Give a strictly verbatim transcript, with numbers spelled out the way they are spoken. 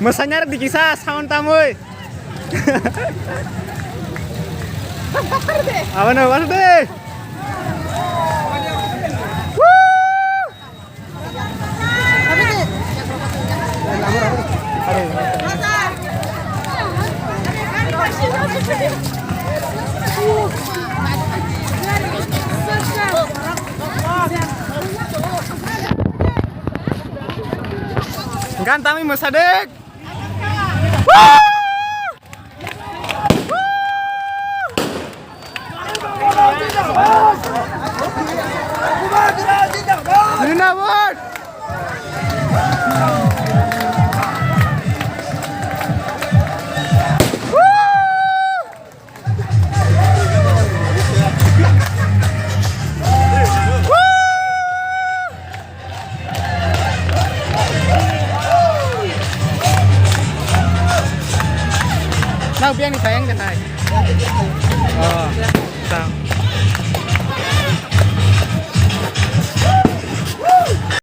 Mwsanya rok dikisa sound tamwi. Abano wasde. Gan tamwi mwsadik. Zindabad! Nang biang ni sayang de nai. Oh, ta.